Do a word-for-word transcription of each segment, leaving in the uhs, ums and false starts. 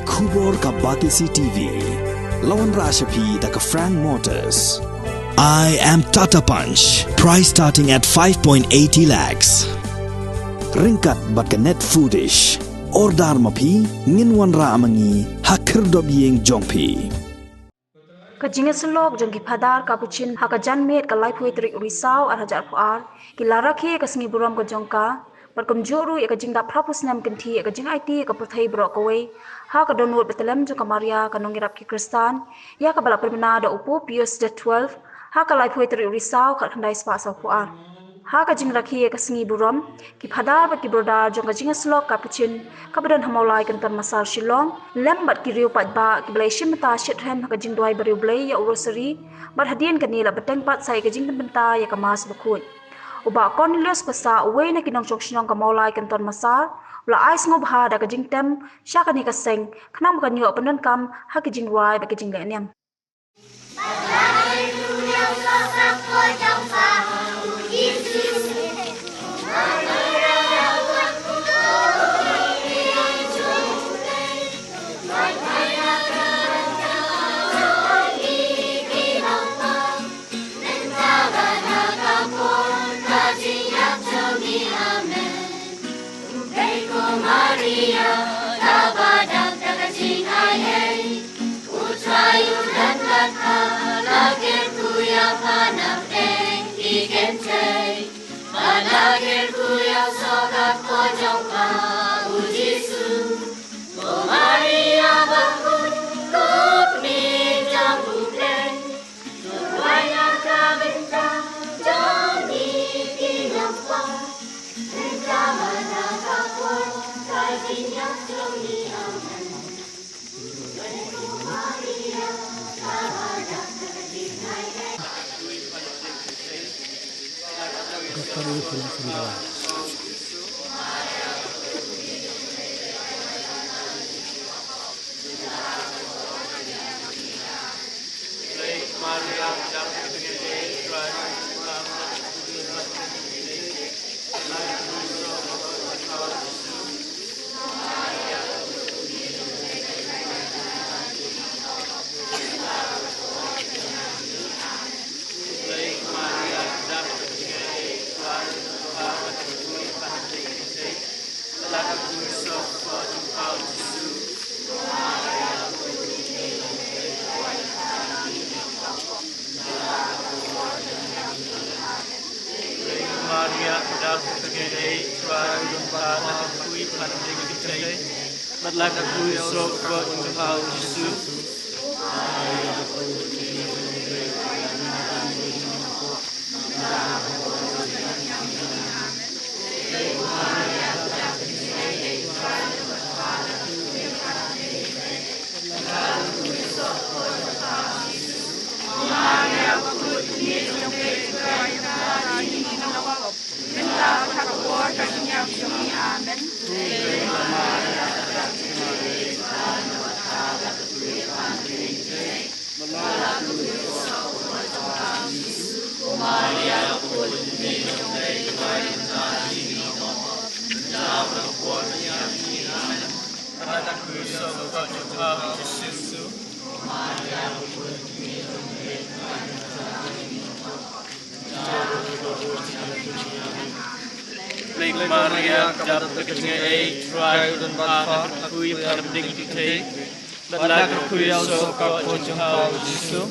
Khubor ka Batesi T V. La wanrah sha phi da ka Frank Motors. I am Tata Punch. Price starting at five point eighty lakhs. Ryngkat bad ka Net Foodish. Order ma phi, ngin wanrah ma ngi ha khyrdop ïing jong phi. Ka jingïasyllok jong ki Phadar Kapuchin ha ka janmiet ka laiphew tarik u Risaw arhajar arphew ar, ki la rakhe ïa ka sngi burom ka jong ka, bad kumjuh ruh ïa ka jingdap phraphew snem kynthih ïa ka jingaiti ïa ka pyrthei baroh kawei ha ka dohnud baptism jong ka Maria ka nongïarap ki Khristan, ïa kaba la pynbna da u Pope Pius the twelfth ha ka laiphew tarik u Risaw khatkhyndai spah sawphew ar. Ha ka jingrakhe ïa ka sngi burom, ki Phadar bad ki Brother jong ka jingïasyllok Kapuchin kaba don ha Mawlai Kynton Massar Shillong, lem bad ki riew paidbah kiba la ïashim bynta shitrhem ha ka jingduwai bariewblei ïa u Rosary, bad hadien kane la bteng pat sa ïa ka jingpynbynta ïa ka Mass bakhuid. U Bah Cornelius Passah, uwei na ki nongshong shnong ka Mawlai Kynton Massar, u la ai sngewbha da ka jingtem sha kane ka seng khnang ba kan ïoh pyndonkam ha ki jingduwai bad ki jinglehniam. Maria, kaba dap da ka jingaiei. U Trai u don bad pha, la kyrkhu ïa pha na pdeng ki kynthei. Bad la kyrkhu ïa u soh ka kpoh jong pha, u Jisu. Ko Maria bakhuid, ko kmie jong u Blei. Maria, kaba dap da ka jingaiei, u Trai u don bad pha, la kyrkhu ïa pha na pdeng ki kynthei. Bad la kyrkhu ïa u soh ka kpoh jong pha, u Jisu.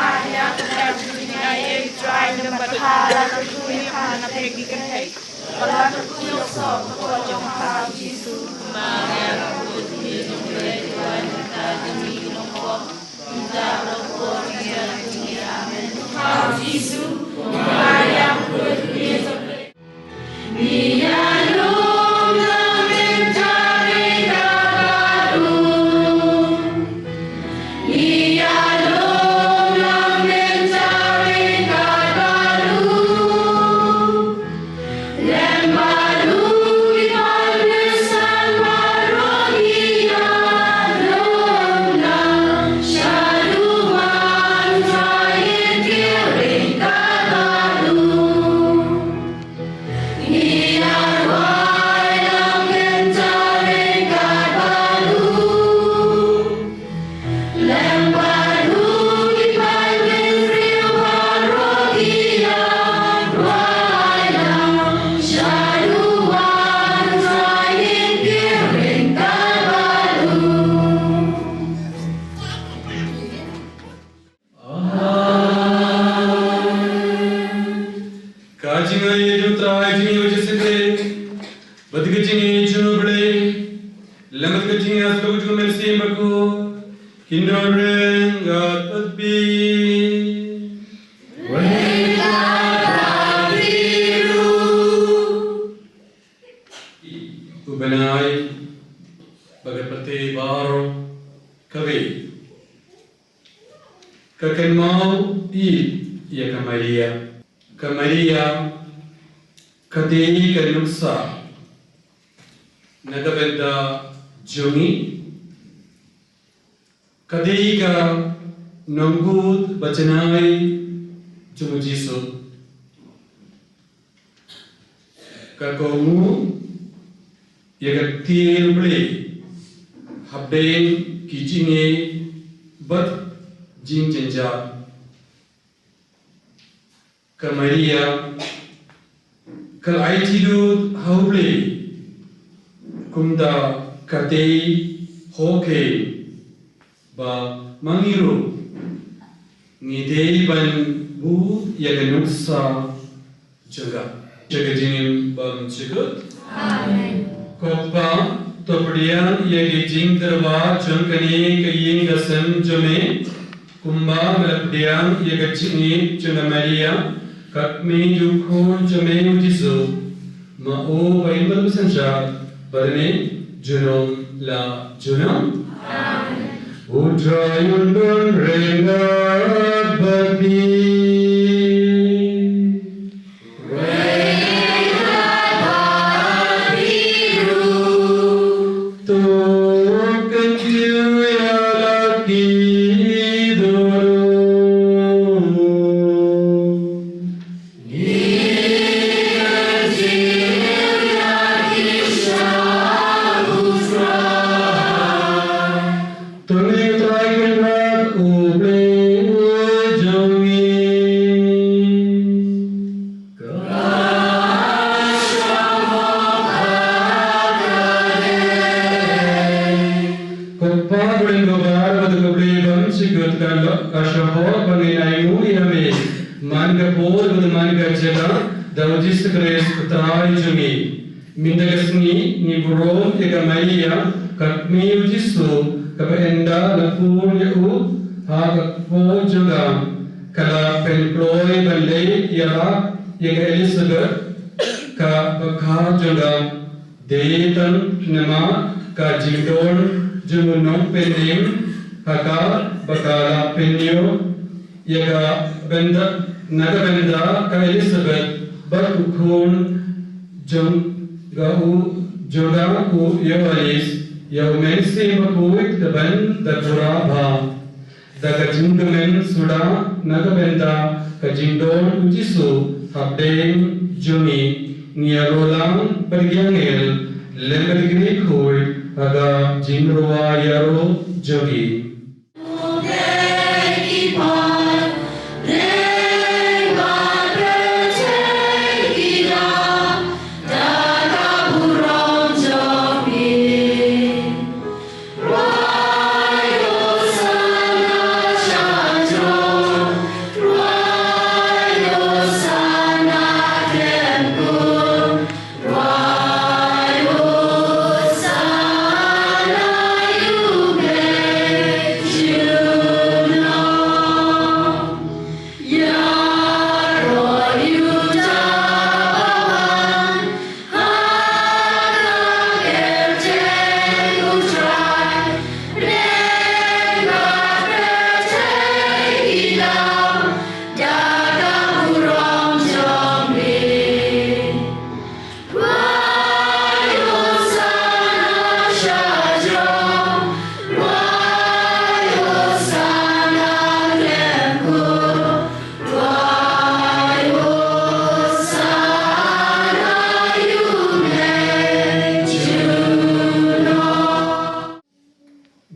Maria, kaba dap da ka jingaiei, u Trai u don bad pha, la kyrkhu ïa pha na pdeng ki kynthei. Bad la kyrkhu ïa u soh ka kpoh jong pha, u Jisu. Bad ka jingïeit jong U Blei, lem bad ka jingïasyllok jong U Mynsiem Bakhuid, kin don ryngkat bad phi. Ryngkat bad phi ruh. U bnai bad ka pyrthei baroh ka bei. Ka kynmaw ïa ka Maria. Ka Maria ka dei ka nuksa na ka bynta jong ngi. Ka dei ka nongbud ba janai jong U Jisu. Ka kohnguh ïa ka ktien U Blei hapdeng ki jingeh bad jingjynjar. Ka Maria ka la aiti lut ha U Blei kumta ka dei hok ba ma ngi ruh ngi dei ban bud ïa ka nuksa jong ka. Sha ka jingim bymjukut. Amen. Ko Pa, to pdiang ïa ki jingtyrwa jong kane ka ïing ka sem jong me, kumba me la pdiang ïa ka jingïeit jong ka Maria, ka kmie jong U Khun jong me U Jisu. Ma u ba im bad synshar bad me junom la junom. Amen. U Trai un don ryngkat bad phi. Ryngkat bad phi ruh. To kyntiew ïa la ki dohnud. To ngin Trai Kynrad U Blei jong ngi. Ka shong hok ha ka dei. Ko Pa, ko Ri, ko Balang bad ko Blei bymjukut, ka shong hok ba ngin ainguh ïa me man ka por bad man ka jaka, da U Jisu Khrist U Trai jong ngi. Mynta ka sngi ngi burom ïa ka Maria, ka kmie U Jisu, kaba ynda la pun ïa u ha ka kpoh jong ka, ka la pynkloi ban leit ïarap ïa ka Elizabeth, ka bakha jong ka. Dei tang namar ka jingdon jong u nongpynim ha ka ba ka la pynïoh ïa ka bynta, na ka bynta ka Elizabeth bad u khun jong ka u, jong ka u Ïoannis, ïa U Mynsiem Bakhuid da ban da pura bha. Da ka jingkmen suda na ka bynta ka jingdon U Jisu hapdeng jong ngi, ngi ïaroh lang bad ki angel lem bad ki riewkhuid ha ka jingrwai ïaroh jong ngi.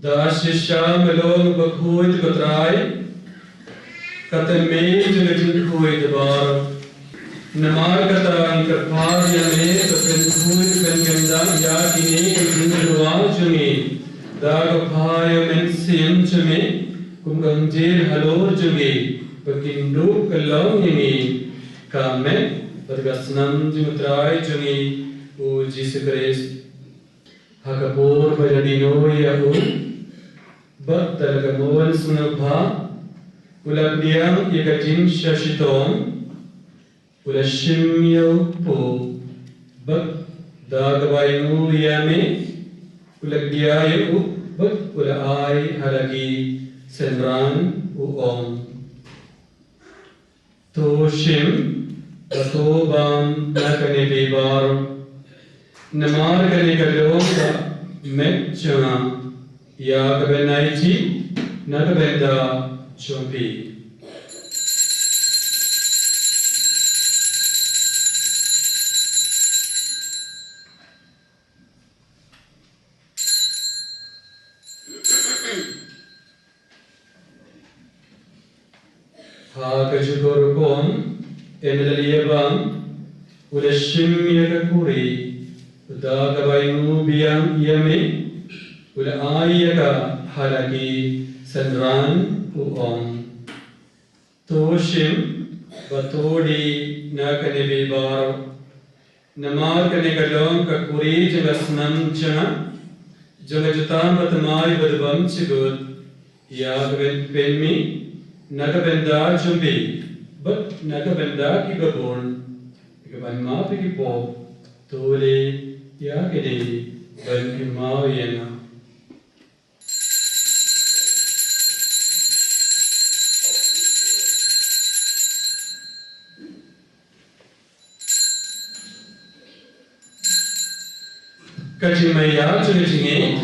Da shisha me long bakhuid ko Trai, kata me jong ka jingkhuid baroh. Namar kata ngi kyrpad ïa me, to pynkhuid pynkyndang ïa kine ki jingkyrwai jong ngi da ka bha ïa U Mynsiem jong me, kum ka hynjir halor jong ngi, ba kin dup kyllon ïa ngi ka met bad ka snam jong U Trai jong ngi, U Jisu Khrist, ha ka por ba la die noh ïa u, bad da la ka mon sngewbha, u la pdiang ïa ka jingshah shitom, u la shim ïa u kpu, bad da kaba ainguh ïa me, u la kdiah ïa u, bad u la ai ha la ki synran u ong. To shim, bad to bam na kane phi baroh. Namar kane ka long ka met jong nga, ïa kaban aiti na ka bynta jong phi. Ha kajuh ka rukom, ynda la ïa bam, u la shim ïa ka kuri, da kaba ainguh biang ïa me, u la ai ïa ka ha la ki synran u ong. To shim, bad to die na kane phi baroh. Namar kane ka long ka kuri jong ka snam jong nga, jong ka jutang ba thymmai bad bymjukut, ïa kaban pynmih na ka bynta jong phi, bad na ka bynta kiba bun, kaban map ïa ki pop. To leh ïa kane ban kynmaw ïa nga. Ka jingmaïa jong ka jingngeit.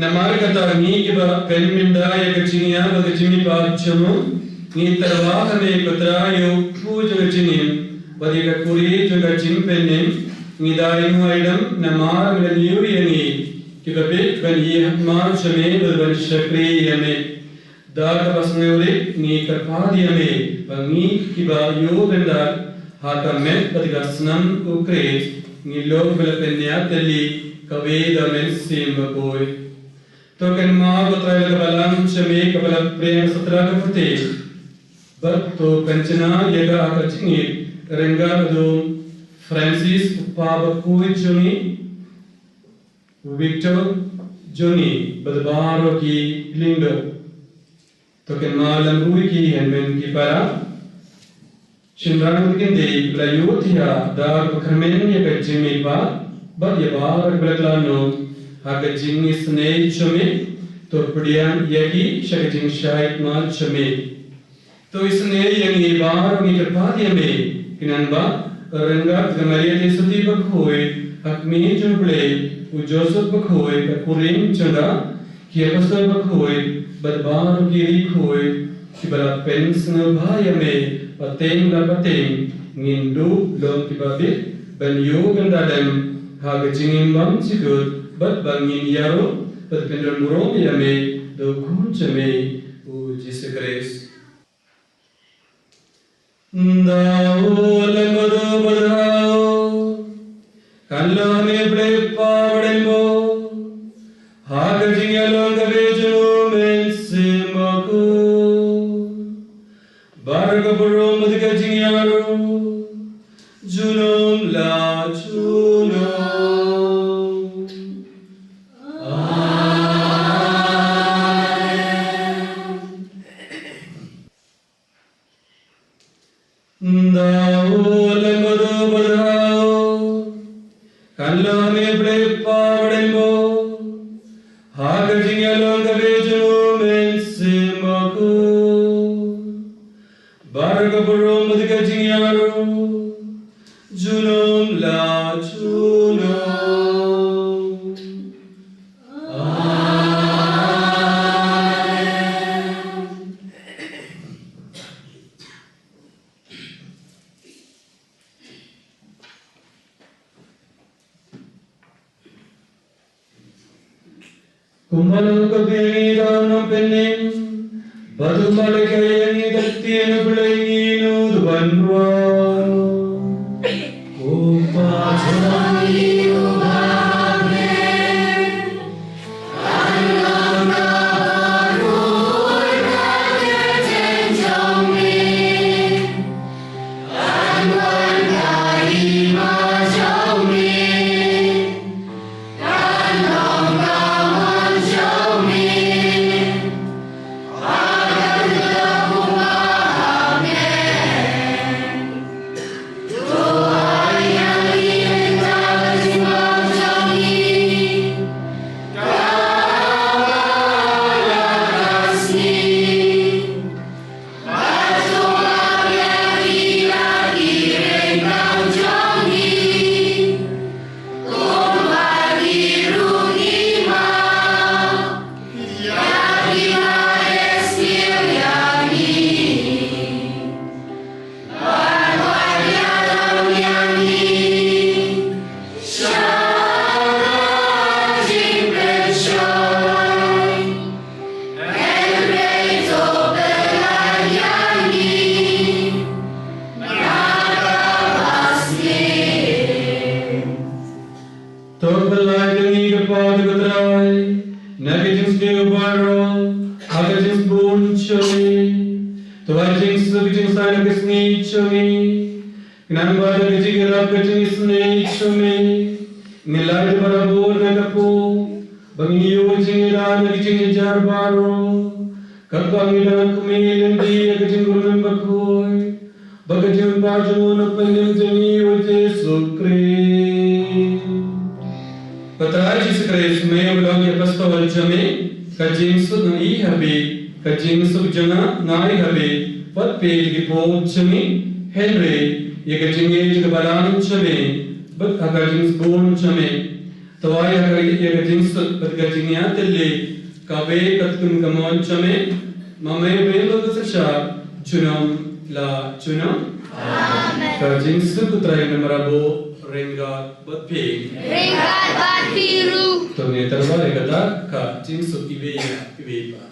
Namar kata ngi kiba pynmynda ïa ka jingïap bad ka jingmihpat jong u, ngi tyrwa ha me ko Trai ïa u kpu jong ka jingim, bad ïa ka kuri jong ka jingpynim, ngi da ïa u aidam namar me la ñiew ïa ngi, kiba bieit ban ïehnoh sha me bad ban shakri ïa me. Da kaba sngewrit ngi kyrpad ïa me, ba ngi kiba ïoh bynda ha ka met bad ka snam u Khrist, ngi long ba la pynïap tylli kawei da u Mynsiem Bakhuid. To kynmaw ko Trai la ka balang jong me kaba la pdiang sha ka pyrthei. Bad to pynchna ïa ka ha ka jingïeit ryngkat bad u Francis u kpa bakhuid jong ngi, u Victor jong ngi bad baroh ki lyngdoh. To kynmaw lem ruh ïa ki hynmen ki para, shynrang bad kynthei ba la ïohthiah da kaba kyrmen ïa ka jingmihpat, bad ïa baroh kiba la khlad noh ha ka jingisynei jong me. To pdiang ïa ki sha ka jingshai kmat jong me. To isynei ïa ngi baroh, ngi kyrpad ïa me, khnang ba ryngkat ka Maria Theisotti bakhuid, ha kmie jong u Blei u Joseph bakhuid, ka kurim jong ka, ki apostol bakhuid bad baroh ki ri khuid kiba la pynsngewbha ïa me pateng la pateng, ngin duh long kiba bieit ban ïoh bynda lem ha ka jingim bymjukut, bad ba ngin ïaroh bad pyndonkam ïa me da u Khun jong me u Jisu Khrist. Nda u lem bad u bad ha u, kan long ha me Blei Kpa badonbor, ha ka jingïalong kaba jong u Mynsiem Bakhuid, baroh ka burom bad ka jingïaroh, junom la junom. Amen. Nda u lem bad u bad ha u, kan long ha me Blei Kpa badonbor, ha ka jingïalong kaba jong u Mynsiem Bakhuid, baroh ka burom bad ka jingïaroh, junom la junom. Amen. Kumba la ka bini da nang pene Bad kumba la ïathuh ïa ngi da ka ktien U Blei, ngin nud ban rwai. Ko Pa jong ngi uba ha bneng, kan long ka bynta jong me, kan wan ka hima jong me, kan long ka mon jong me. To pynlait ïa ngi ko Pa, ko Trai, na ka jingsniew baroh ha ka jingsbun jong ngi. To ai jingsuk jingsaiñ ha ka sngi jong ngi, khnang ba da ka jingïarap ka jingisynei jong me, ngin lait barabor na ka pop, ba ngin ïoh jingïada na ka jingjynjar baroh. Katba ngi dang kmen lynti ïa ka jingkyrmen bakhuid bad ka jingpynpaw jong U Nongpynim jong ngi, U Jisu Khrist. Ko Trai Jisu Khrist, me uba long ki apostol jong me, ka jingsuk ngi ha phi, ka jingsuk jong nga ngi ha phi, bad phi ki pop jong ngi, hynrei ïa ka jingngeit jong ka balang jong me, bad ha ka jingsbun jong me. To ai ha ka, ïa ka jingsuk bad ka jingïatylli, kaba katkum ka mon jong me, ma me, me ba synshar junom la junom. Amen. Ka jingsuk U Trai un marabor ryngkat bad phi. Ryngkat bad phi ruh. To ngin ïa tyrwa ïa kata ka jingsuk iwei ïa iwei pat.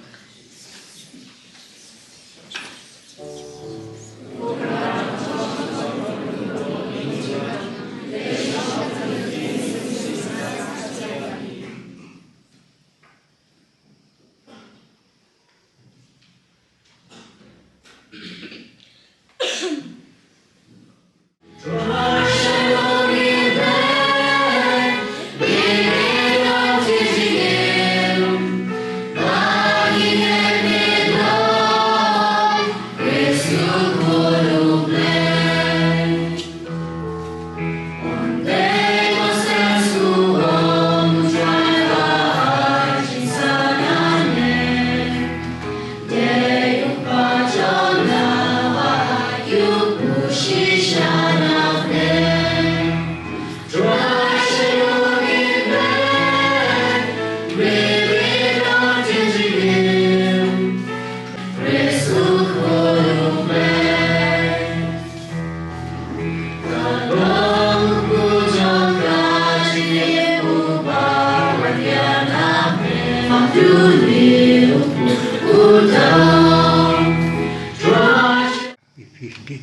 Happy feast day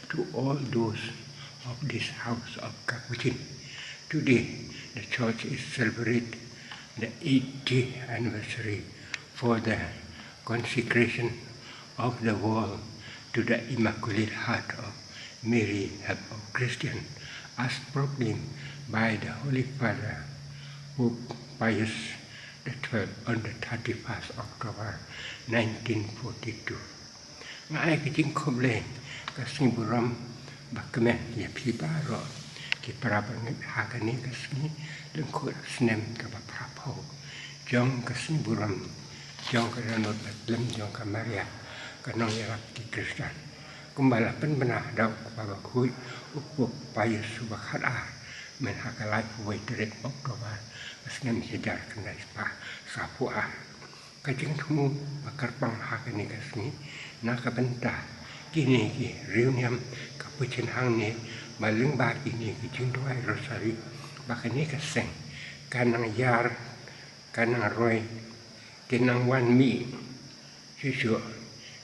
to all those of this house of Capuchin. Today, the church is celebrate the eightieth anniversary for the consecration of the world to the Immaculate Heart of Mary, Help of Christian, as proclaimed by the Holy Father Pope Pius the third on the thirty-first October nineteen forty-two. Nga ai ka jingkhublei ka sngi burom ba kmen ïa phi baroh ki para bangeit ha kane ka sngi lyngkhuh snem kaba phra phew jong ka sngi burom jong ka dohnud ba tlem jong ka Maria, ka nongïarap ki Khristan. Kumba la pynbna da u Kpa Bakhuid u Pope Pius uba khatar, mynha ka laiphew wei tarik October, ka snem shi hajar khyndai spah sawphew ar. Ka jingthmu ba kyrpang ha kane ka sngi na ka bynta kine ki riewniam Capuchin hangne, ba lyngba kine ki jingduwai Rosary, ba kane ka seng kan nang ïar, kan nang roi, kin nang wan mih shuh shuh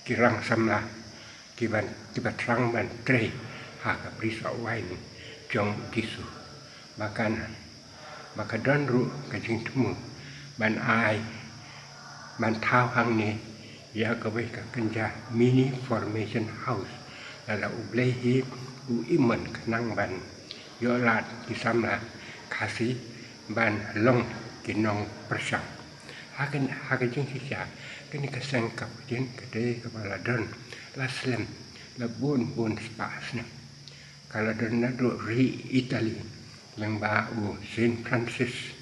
ki rang samla ki ban, ki ba thrang ban trei ha ka bri soh waiñ jong u Jisu. Ba kan, ba ka don ruh ka jingthmu ban ai, ban thaw hangne ïa kawei ka kynja mini formation house, lada U Blei hi u imon khnang ban ïoh lad ki samla Khasi ban long ki nongpyrshang. Ha ka, ha ka jingshisha, kane ka seng Kapuchin ka dei kaba la don, la slem, la bun bun spah snem. Ka la don naduh ri Italy, lyngba u Saint Francis.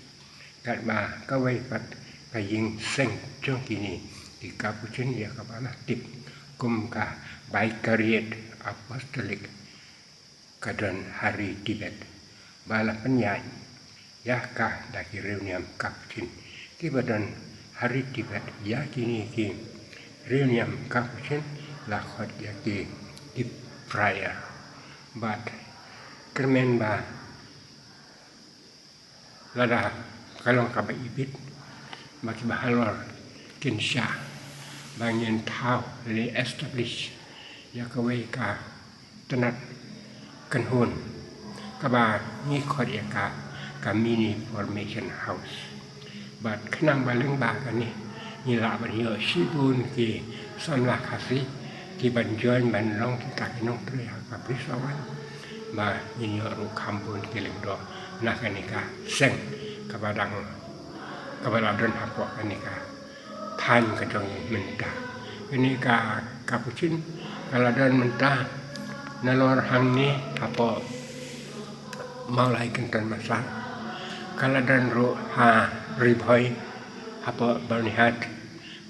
Katba kawei pat ka ïing seng jong kine ki Kapuchin ïa kaba la tip kum ka Vicariate Apostolic ka don ha ri Tibet, ba la pynïaid ïa ka da ki riewniam Kapuchin kiba don ha ri Tibet. Ïa kine ki riewniam Kapuchin la khot ïa ki, ki friar. Bad kyrmen ba lada ka long kaba ibit ba kiba halor kin shah ba ngin thaw lane establish ïa kawei ka tnat kynhun kaba ngi khot ïa ka, ka mini formation house. Bad khnang ba lyngba kane ngi lah ban ïoh shibun ki samla Khasi ki ban join ban long kita ki nongtrei ha ka bri soh waiñ. Ba ngin ïoh ruh kham bun ki lyngdoh na kane ka seng kaba dang, kaba la don hapoh kane ka thaiñ ka jong ngi mynta. Kane ka Kapuchin ka la don mynta nalor hangne hapoh Mawlai Kynton Massar. Ka la don ruh ha Ri Bhoi hapoh Byrnihat.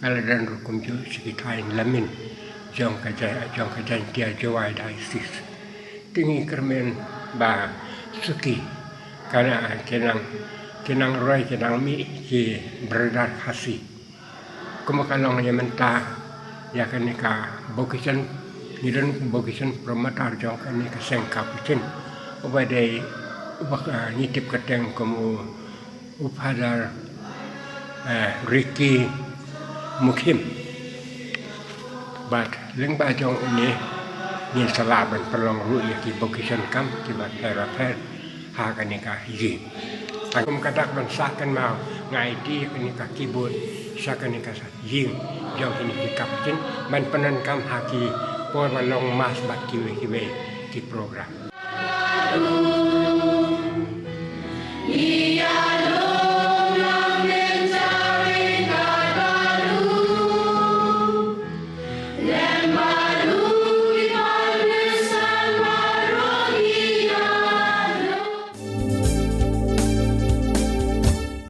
Ka la don ruh kumjuh sha ki thaiñ Lamin jong ka ja-, jong ka Jaintia Jowai Diocese. Te ngi kyrmen ba suki ka nang, ki nang, ki nang roi, ki nang mih ki brother Khasi. Kumba ka long ïa mynta ïa kane ka vocation, ngi don vocation promoter jong kane ka seng Kapuchin. Uba dei, uba, ah, ngi tip kyrteng kum u, u Father, eh, Ricky Mukhim. Bad lyngba jong une ngin sa lah ban pynlong ruh ïa ki vocation camp kiba pher bapher ha kane ka ïing. Kum ka dak ban sah kynmaw, nga aiti ïa kane ka keyboard sha kane ka ïing jong kine ki Kapuchin ban pyndonkam ha ki por ba long mass bad kiwei kiwei ki program.